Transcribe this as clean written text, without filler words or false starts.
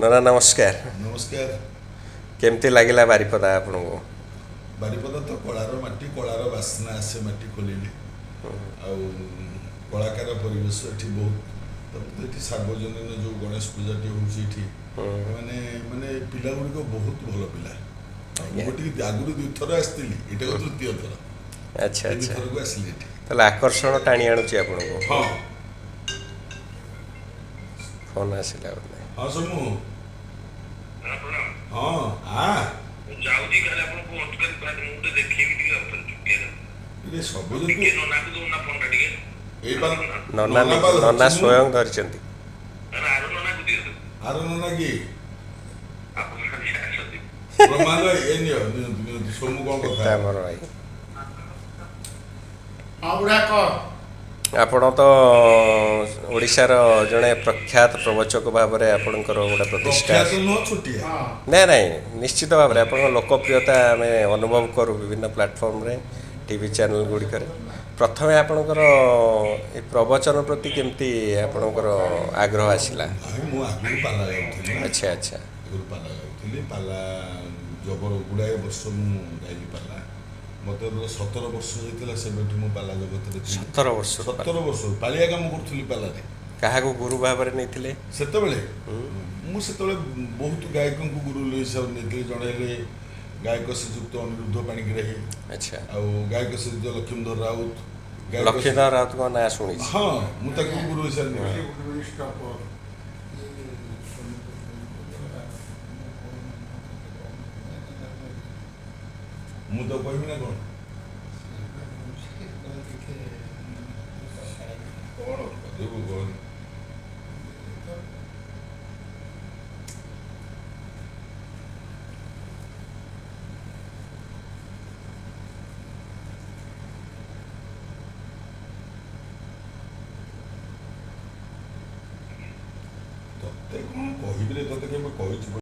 ନନା ନମସ୍କାର। ନମସ୍କାର। କେମିତି ଲାଗିଲା ବାରିପଦା ଆପଣଙ୍କୁ? ବାରିପଦା ତ କଳାର ମାଟି, କଳାର ବାସ୍ନା ଆସେ ମାଟି ଖୋଲିଲେ। ଆଉ କଳାକାର ପରିବେଶ ଏଠି ବହୁତ। ତାପରେ ତ ଏଠି ସାର୍ବଜନୀନ ଯେଉଁ ଗଣେଶ ପୂଜାଟି ହେଉଛି ଏଠି, ମାନେ ମାନେ ପିଲା ଗୁଡ଼ିକ ବହୁତ ଭଲ ପିଲା। ମୁଁ ଟିକେ ଆଗରୁ ଦୁଇଥର ଆସିଥିଲି, ଏଇଟା ତୃତୀୟ ଥର। ଆଚ୍ଛା ଆଚ୍ଛା। ଥରକୁ ଆସିଲି ଏଠି। ତାହେଲେ ଆକର୍ଷଣ ଟାଣି ଆଣୁଛି ଆପଣଙ୍କୁ? ହଁ। ଫୋନ୍ ଆସିଲା ବୋଧେ। ହଁ ସୋମୁ। ହଁ, ଆ ଯାଉଛି କାଲି। ଆପଣ କୁହନ୍ତୁ ଖାଲି, ମୁଁ ଟିକେ ଦେଖେଇବି ଟିକେ ଇରେ ସବୁ ଯଦି ନନାକୁ ଦଉନା ଫୋନଟା ଟିକେ। ଏଇ ପା ନନା ପା ନନା ଧରିଛି ମୁଁ। ସ୍ୱୟଂ ଧରିଛନ୍ତି। ଆର ନନାକୁ ଦିଅନ୍ତୁ। ଆର ନନା କିଏ? ଆପଣ ଅଛନ୍ତି। ବ୍ରହ୍ମାଣ୍ଡ ଏ ନିଅ, ନିଅନ୍ତୁ ନିଅନ୍ତୁ। ସୋମୁ କଣ କଥା ଆମର ଭାଇ। ହଁ ବୁଢ଼ା, କହ। ଆପଣ ତ ଓଡ଼ିଶାର ଜଣେ ପ୍ରଖ୍ୟାତ ପ୍ରବଚକ ଭାବରେ ଆପଣଙ୍କର ଗୋଟେ ପ୍ରତିଷ୍ଠା। ପ୍ରଖ୍ୟାତ ନୁହଁ, ଛୋଟିଆ। ହଁ। ନାଇଁ ନାଇଁ, ନିଶ୍ଚିତ ଭାବରେ ଆପଣଙ୍କ ଲୋକପ୍ରିୟତା ଆମେ ଅନୁଭବ କରୁ ବିଭିନ୍ନ ପ୍ଲାଟଫର୍ମରେ, ଟିଭି ଚ୍ୟାନେଲ ଗୁଡ଼ିକରେ। ପ୍ରଥମେ ଆପଣଙ୍କର ଏ ପ୍ରବଚନ ପ୍ରତି କେମିତି ଆପଣଙ୍କର ଆଗ୍ରହ ଆସିଲା? ନାଇଁ, ମୁଁ ଆଗରୁ ପାଲା ଗାଉଥିଲି ନା। ଆଚ୍ଛା ଆଚ୍ଛା। ଆଗରୁ ପାଲା ଗାଉଥିଲି। ପାଲା ଜବର ଗୁଡ଼ାଏ ବର୍ଷ ମୁଁ ଗାଇଲି ପାଲା। ମୋତେ ଯେତେବେଳେ 17 ବର୍ଷ ହେଇଥିଲା, ସେବେଠୁ ମୁଁ ପାଲା ଜଗତରେ ଥିଲି। 17 ବର୍ଷ? 17 ବର୍ଷ ପାଳିଆ କାମ କରୁଥିଲି ପାଲାରେ। କାହାକୁ ଗୁରୁ ଭାବରେ ନେଇଥିଲେ? ସେତେବେଳେ ମୁଁ ସେତେବେଳେ ବହୁତ ଗାୟକଙ୍କୁ ଗୁରୁ ହିସାବରେ ନେଇଥିଲି। ଜଣେ ହେଲେ ଗାୟକ ଶ୍ରୀଯୁକ୍ତ ଅନିରୁଦ୍ଧ ପାଣିଗ୍ରାହୀ। ଆଉ ଗାୟକ ଶ୍ରୀଯୁକ୍ତ ଲକ୍ଷ୍ମୀଧର ରାଉତ, ଗାୟକ ଲକ୍ଷ୍ମୀଧର ରାଉତଙ୍କ ନାଁ ଶୁଣିଛି। ହଁ, ମୁଁ ତାକୁ ଗୁରୁ ହିସାବରେ ନେଇଥିଲି। ମୁଁ ତ କହିବି ନା କଣ? କଣ କରିବୁ କଣ? ତତେ କଣ କହିବି ରେ? ତତେ କେବେ କହିଛି?